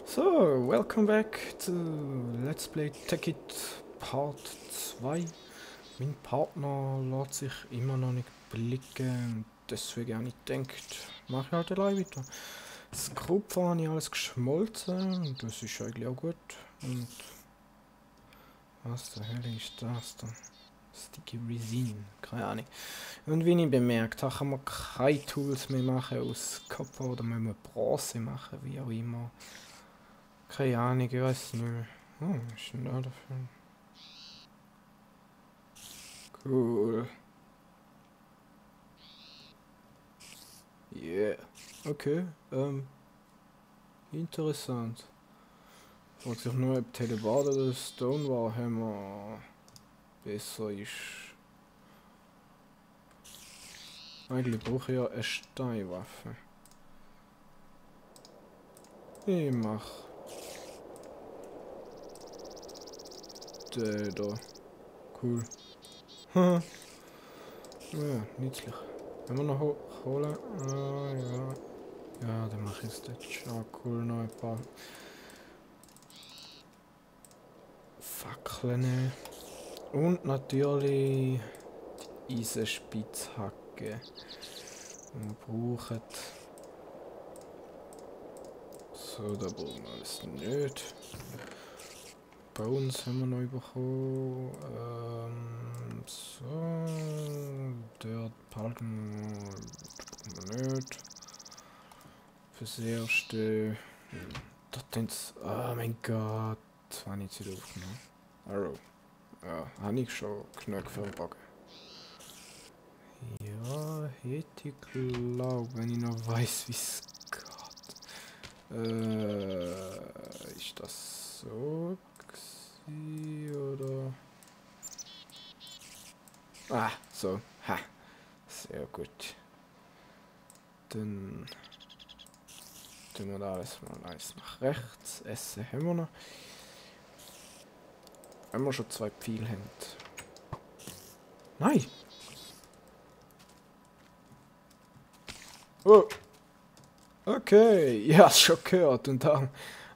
So, welcome back to Let's Play Tekkit Part 2. Mein Partner lässt sich immer noch nicht blicken und deswegen habe ich gedacht, mache ich halt allein weiter. Das Kupfer habe ich alles geschmolzen und das ist eigentlich auch gut. Und was zur Hölle ist das da? Sticky Resin, keine Ahnung. Und wie ich bemerkt habe, kann man keine Tools mehr machen aus Kupfer oder müssen wir Bronze machen, wie auch immer. Keine Ahnung, ich weiß nicht mehr. Oh, was ist denn da dafür? Cool. Yeah. Okay, interessant. Fragt sich nur, ob Telebad oder Stonewall Hammer besser ist. Eigentlich brauche ich ja eine Steinwaffe. Ich mach den da. Cool. Haha. Ja, nützlich. Wenn wir noch holen. Ah, ja. Ja, dann mache ich es. Ah, cool, noch ein paar Fackeln. Und natürlich die Eisenspitzhacke. Die wir brauchen. So, da brauchen wir alles nicht. Bones haben wir noch bekommen. So. Dirt Palken brauchen wir nicht. Fürs Erste. Dort sind oh mein Gott. Das war nicht so aufgenommen. Arrow. Ja, habe ich schon genug für den Bogen. Ja, hätte ich glaubt, wenn ich noch weiß, wie es geht. Ist das so gewesen, oder? Ah, so. Ha. Sehr gut. Dann tun wir da alles mal eins nach rechts. Essen haben wir noch. Wenn wir schon zwei Pfeile haben. Nein! Oh! Okay, ich hab's schon gehört und dann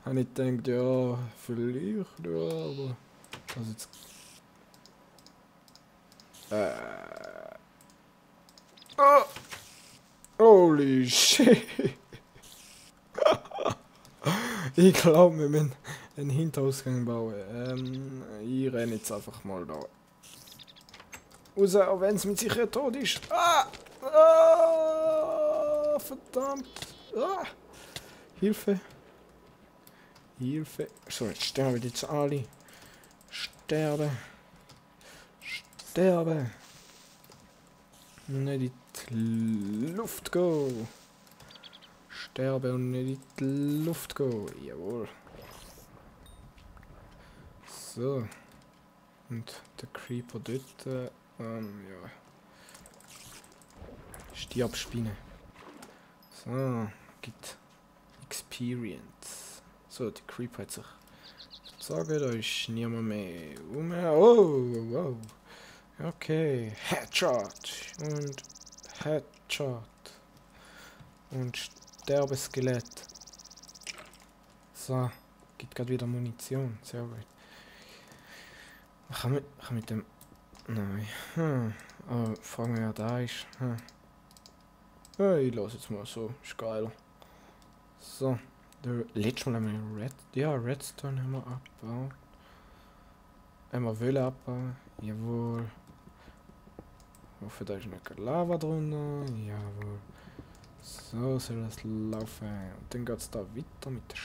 habe ich gedacht, ja, vielleicht, ja, aber das jetzt. Oh! Holy shit! Ich glaube, wir müssen einen Hinterausgang bauen. Ich renne jetzt einfach mal da raus, auch wenn es mit sicher tot ist. Ah! Ah! Verdammt! Ah! Hilfe! Hilfe! So, jetzt sterben jetzt alle. Sterben! Sterben! Nicht in die Luft gehen! Sterben und nicht in die Luft gehen! Jawohl! So. Und der Creeper dort, ja. Stirb, Spinne. So, gibt Experience. So, der Creeper hat sich sagen, da ist niemand mehr rum. Oh, wow. Okay, Headshot. Und Headshot. Und Sterbeskelett. So, gibt gerade wieder Munition. Sehr gut. Kann mit dem... Nein. Aber fragen wir, wer da ist. Ja, ich lasse jetzt mal so. Ist geil. So. Letztes Mal haben wir Redstone haben wir abgebaut. Haben wir Wölle abbauen. Jawohl. Ich hoffe, da ist nicht Lava drunter. Jawohl. So soll das laufen. Und dann geht es da weiter mit der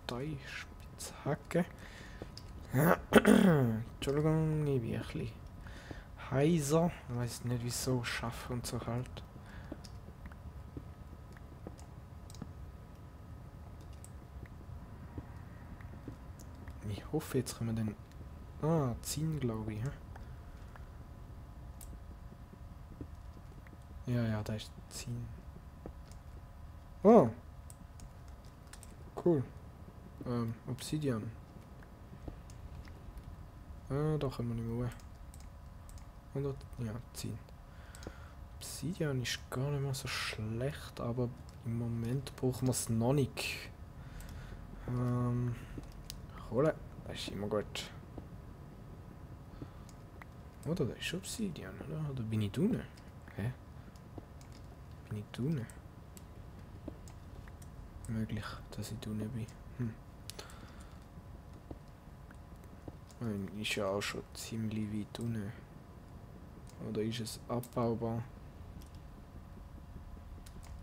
Steinspitzhacke. Entschuldigung, ich bin ein bisschen heiser. Ich weiß nicht wieso, schaffen und so halt. Ich hoffe, jetzt können wir den... Ah, ziehen, glaube ich. Ja, da ist ziehen. Oh! Cool. Obsidian. Ah, da können wir nicht mehr. Oder? Ja, ziehen. Obsidian ist gar nicht mehr so schlecht, aber im Moment brauchen wir es noch nicht. Kohle, das ist immer gut. Oder, das ist Obsidian, oder? Oder bin ich unten? Hä? Bin ich unten? Möglich, dass ich unten bin. Ist ja auch schon ziemlich weit unten. Oder ist es abbaubar?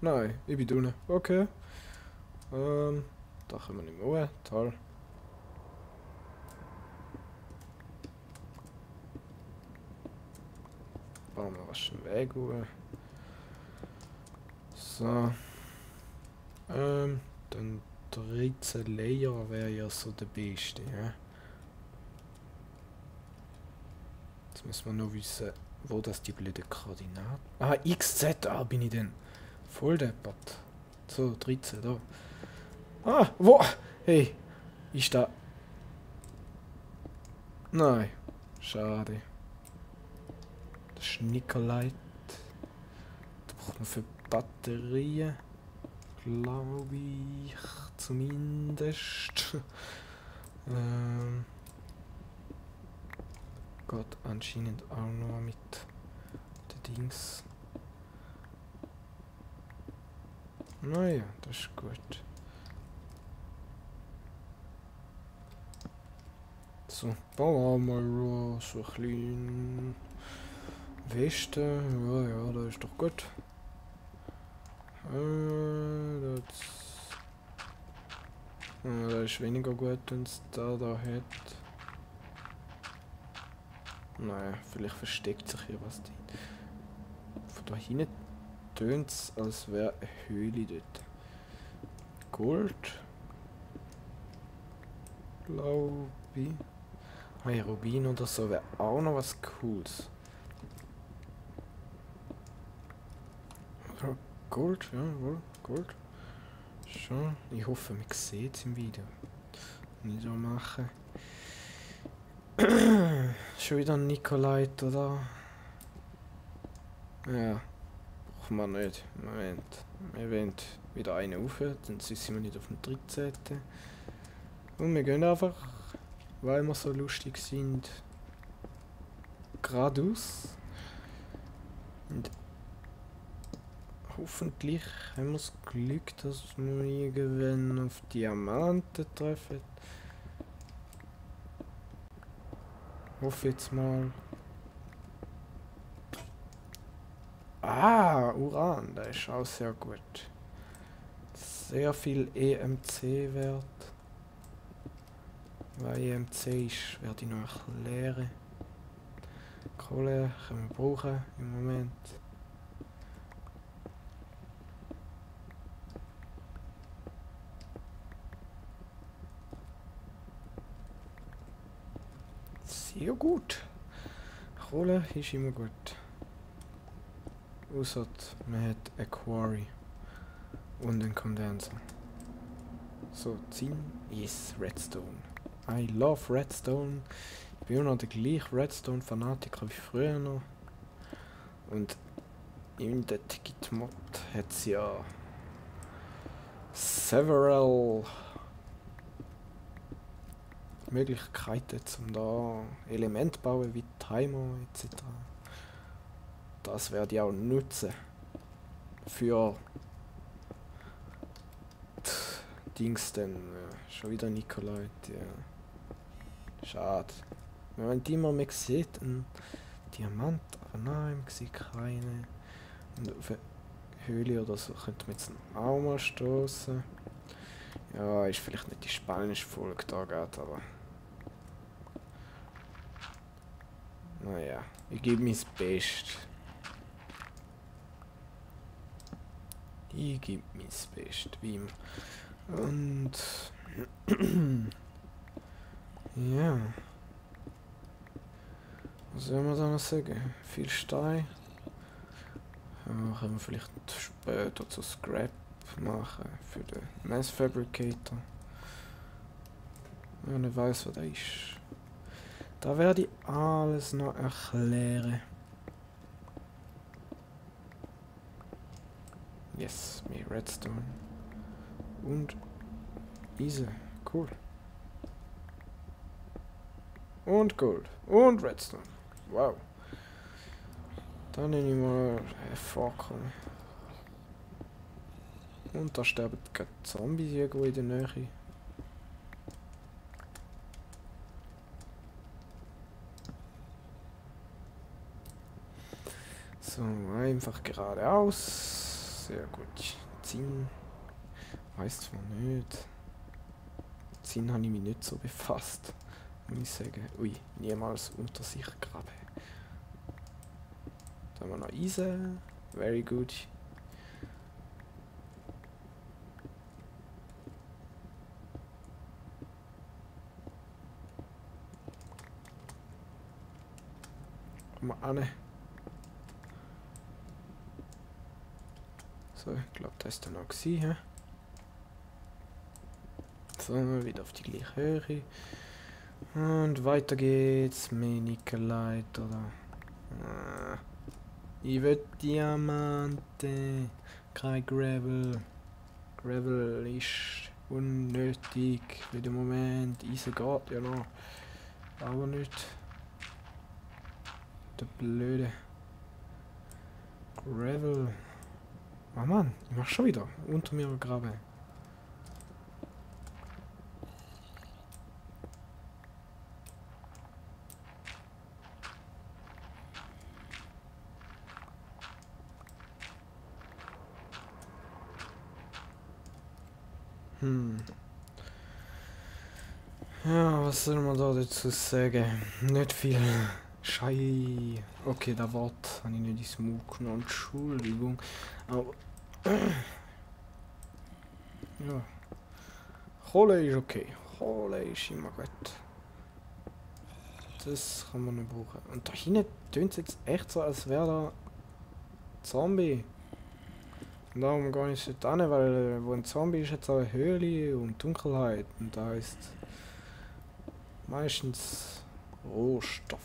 Nein, ich bin unten. Okay. Da können wir nicht mehr hoch. Toll. Bauen wir was einen Weg hoch. So. Dann 13 Layer wäre ja so der beste, ja. Jetzt müssen wir noch wissen, wo das die blöde Koordinaten... Ah, XZ, bin ich denn voll deppert. So, 13, da. Ah, wo? Hey, ist da... Nein, schade. Das ist Nikolite. Da braucht man für Batterien, glaube ich, zumindest. Geht anscheinend auch noch mit den Dings. Naja, das ist gut. So, bauen wir mal so ein bisschen Westen. Ja, ja, das ist doch gut. Das ist weniger gut, wenn es da hat. Naja, vielleicht versteckt sich hier was drin. Von da hinten tönt es, als wäre eine Höhle dort. Gold. Glaube ich. Hey, Rubin oder so wäre auch noch was Cooles. Ja, Gold, jawohl, Gold. Schon. Ich hoffe, man sieht es im Video. Nicht so machen. Schon wieder ein Nikolite, oder? Ja. Brauchen wir nicht. Moment. Wir wollen wieder einen rauf, dann sind wir nicht auf dem 13. Und wir gehen einfach, weil wir so lustig sind, geradeaus. Und hoffentlich haben wir das Glück, dass wir irgendwann auf Diamanten treffen. Hoffe jetzt mal. Ah, Uran, das ist auch sehr gut. Sehr viel EMC-Wert. Weil EMC ist, werde ich noch erklären. Kohle können wir brauchen im Moment. Sehr gut. Kohle ist immer gut. Ausser man hat eine Quarry und einen Condenser. So, ziehen. Yes, Redstone. I love Redstone. Ich bin immer noch der gleiche Redstone-Fanatiker wie früher noch. Und in der Git-Mod hat es ja several Möglichkeiten, um da Elemente bauen wie Timer etc. Das werde ich auch nutzen für Dings dann. Schon wieder Nikolite, ja. Schade. Wenn man die mal mehr sieht, ein Diamant, aber nein, ich sehe keine. Und auf eine Höhle oder so könnte man jetzt auch mal stoßen. Ja, ist vielleicht nicht die spannendste Folge da geht, aber. Naja, ich gebe mein Bestes. Ich gebe mein Bestes, wie immer. Und. Ja. Was soll man da noch sagen? Viel Stein. Ja, können wir vielleicht später zu Scrap machen für den Mass Fabricator. Ja, nicht weiss, was das ist. Da werde ich alles noch erklären. Yes, mehr Redstone. Und Eisen. Cool. Und Gold. Und Redstone. Wow. Dann nehme ich mal Vorkommen. Und da sterben gerade Zombies irgendwo in der Nähe. So, einfach geradeaus. Sehr gut. Ziehen. Weiß zwar nicht. Ziehen habe ich mich nicht so befasst. Muss ich sagen. Ui, niemals unter sich graben. Da haben wir noch Eisen. Very good. Komm mal an. So, ich glaube, das ist dann noch gewesen, he? So, wieder auf die gleiche Höhe. Und weiter geht's. Mehr Nickelite, oder? Ich will Diamanten. Kein Gravel. Gravel ist unnötig für den Moment. Eisen geht ja noch. Aber nicht. Der blöde Gravel. Ah Mann, ich mach schon wieder. Unter mir graben. Ja, was soll man da dazu sagen? Nicht viel. Schei. Okay, das Wort habe ich nicht ins Maul genommen. Entschuldigung. Aber. Ja. Kohle ist okay. Kohle ist immer gut. Das kann man nicht brauchen. Und da hinten tönt es jetzt echt so, als wäre da Zombie. Und darum gar nicht dort hin, weil wo ein Zombie ist, hat es auch eine Höhle und Dunkelheit. Und da ist meistens Rohstoff.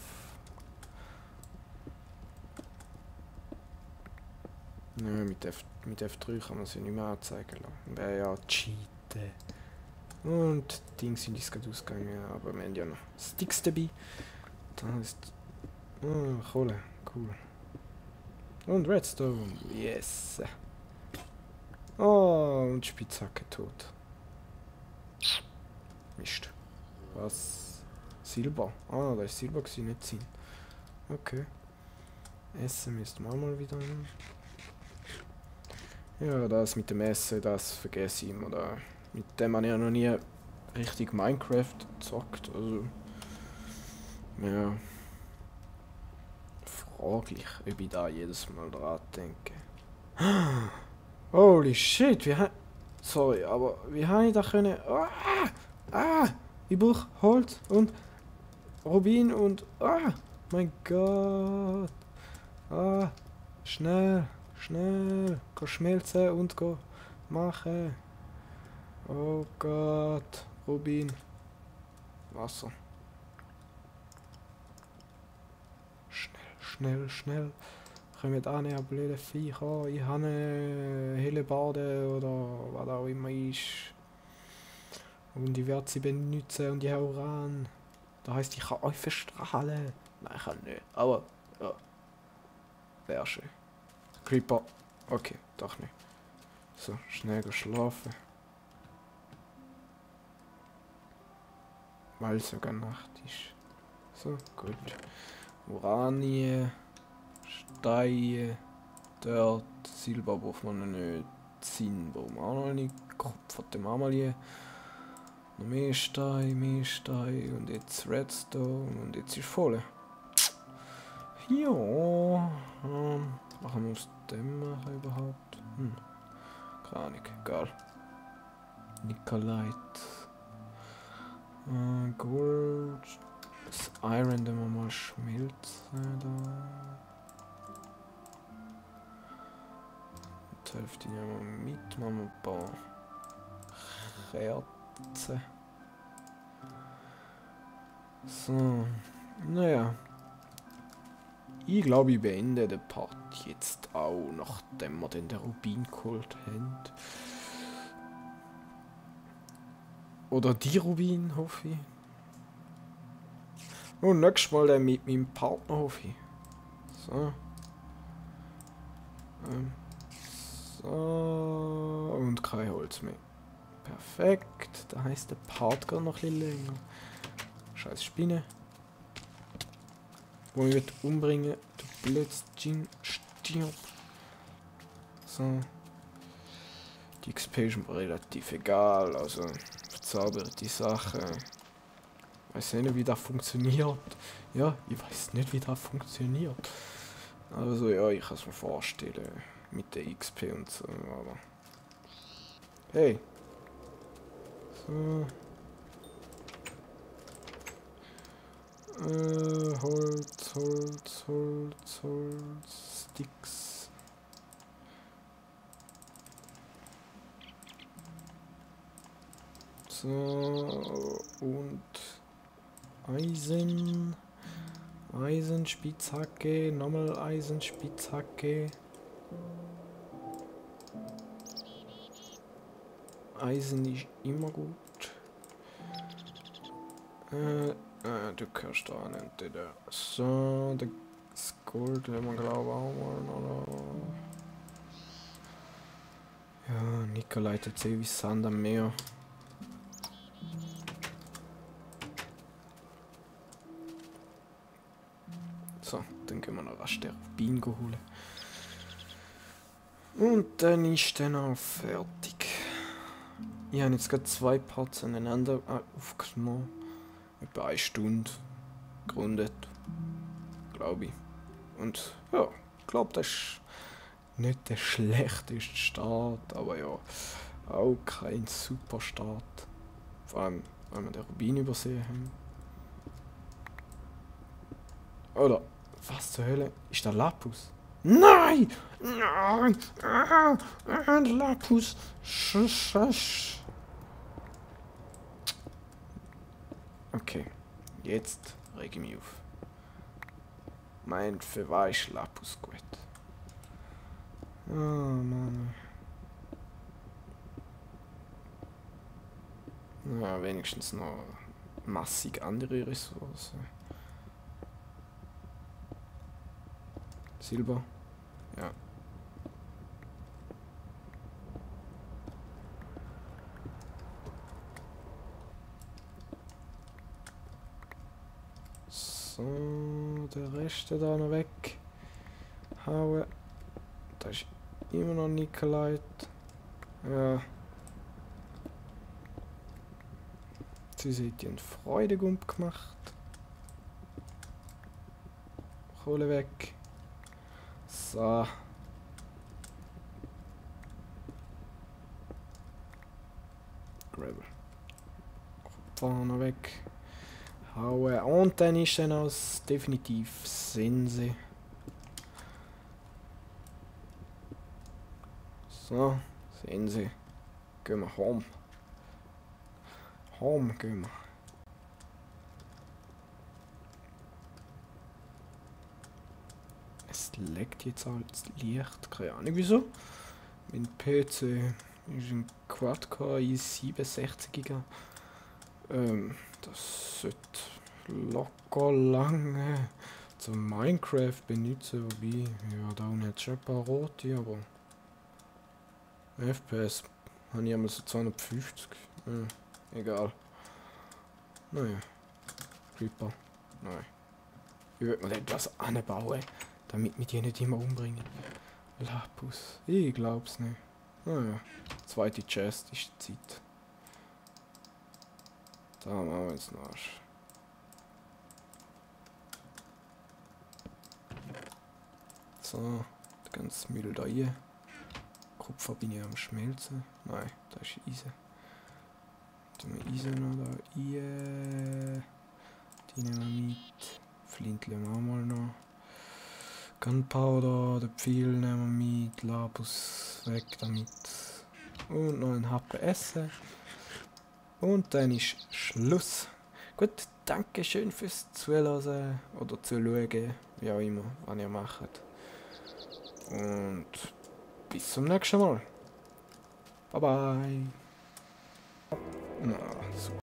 Nö, mit F3 kann man sie nicht mehr anzeigen lassen. Wäre ja cheaten. Und die Dinge sind jetzt gerade ausgegangen, aber wir haben ja noch Sticks dabei. Da ist. Kohle, cool. Und Redstone, yes. Oh, und Spitzhacke tot. Mist. Was? Silber? Ah, da ist Silber gewesen, nicht Zinn. Okay. Essen müssten wir auch mal wieder. Ja, das mit dem Essen, das vergesse ich immer. Da. Mit dem habe ich ja noch nie richtig Minecraft gezockt. Also. Ja. Fraglich, ob ich da jedes Mal dran denke. Holy shit, wie sorry, aber wie habe ich da können. Ich brauche Holz und Rubin und. Mein Gott. Schnell, schnell. Go schmelzen und go machen. Oh Gott. Rubin. Wasser. Schnell, schnell. Kommt an, ihr blöde Viecher. Ich habe eine Hellebarde oder was auch immer ist. Und ich werde sie benutzen und ich hau ran. Das heisst, ich kann euch verstrahlen. Nein, ich kann nicht. Aber, ja. Wäre schön. Creeper. Okay, doch nicht. So, schnell schlafen. Weil es sogar Nacht ist. So, gut. Uranie. Steine. Dirt. Silber braucht man noch nicht. Zinn brauchen wir auch noch nicht. Kupfer dem auch mal hier. Noch mehr Steine, mehr Steine. Und jetzt Redstone. Und jetzt ist voll. Ja. Machen wir aus dem machen überhaupt? Keine Ahnung, egal. Nikolite. Gold. Das Iron, den wir mal schmelzen da. Die Hälfte nehmen wir mit, machen wir ein paar Kerzen. So, naja. Ich glaube, ich beende den Part jetzt auch, nachdem wir den Rubin geholt haben. Oder die Rubin, hoffe ich. Und nächstes Mal dann mit meinem Partner hoffe ich. So. So. Und kein Holz mehr. Perfekt. Da heisst der Part gar noch ein bisschen länger. Scheiß Spinne. Wo ich umbringen. Du blödes Ding. Stirb. So. Die XP ist mir relativ egal. Also, verzauberte Sachen. Ich weiß nicht, wie das funktioniert. Ja, ich weiß nicht, wie das funktioniert. Also, ja, ich kann es mir vorstellen. Mit der XP und so, aber. Hey! So. Holz, Holz, Holz, Holz, Sticks. So, und Eisen. Eisenspitzhacke, nochmal Eisenspitzhacke. Eisen ist immer gut. Du kannst da nicht. So, das Gold haben wir glaube ich auch mal, oder? Ja, Nikolai hat wie Sand am Meer. So, dann können wir noch rasch den Bingo holen. Und dann ist dann auch fertig. Ich habe jetzt gerade 2 Parts aneinander aufgenommen. Etwa 1 Stunde gerundet. Glaube ich. Und ja, ich glaube, das ist nicht der schlechteste Start, aber ja, auch kein super Start. Vor allem, weil wir den Rubin übersehen haben. Oder, was zur Hölle? Ist der Lapus? Nein! Nein! Lapus! Okay, jetzt reg ich mich auf. Mein für was ist Lapus gut? Oh Mann. Ja, wenigstens noch massig andere Ressourcen. Silber? Ja. So, der Rest da noch weg. Hauen. Da ist immer noch Nikolai. Ja. Sie sieht die Freude gemacht. Kohle weg. So. Gravel. Kupfer noch weg. Hauen. Und dann ist dann auch definitiv Sense. So, Sense. Gehen wir home. Home gehen wir. Es leckt jetzt als Licht. Keine Ahnung wieso. Mein PC ist ein Quad-Core i7 das sollte locker lange zum Minecraft benutzen, wobei, ja, da unten hat schon ein paar rote, aber FPS habe ich einmal so 250. Egal. Naja. Creeper. Nein. Ich würde mal etwas anbauen, damit wir die nicht immer umbringen. Lapus. Ich glaub's nicht. Naja. Zweite Chest ist die Zeit. Da machen wir jetzt noch. So, der ganze Müll da rein. Kupfer bin ich am Schmelzen. Nein, da ist Eisen. Tun wir Eisen noch da rein. Die nehmen wir mit. Flint nehmen wir auch mal noch. Gunpowder, den Pfeil nehmen wir mit. Lapus weg damit. Und noch ein Happen essen. Und dann ist Schluss. Gut, danke schön fürs Zuhören oder Zuschauen, wie auch immer, was ihr macht. Und bis zum nächsten Mal. Bye bye. Na, super.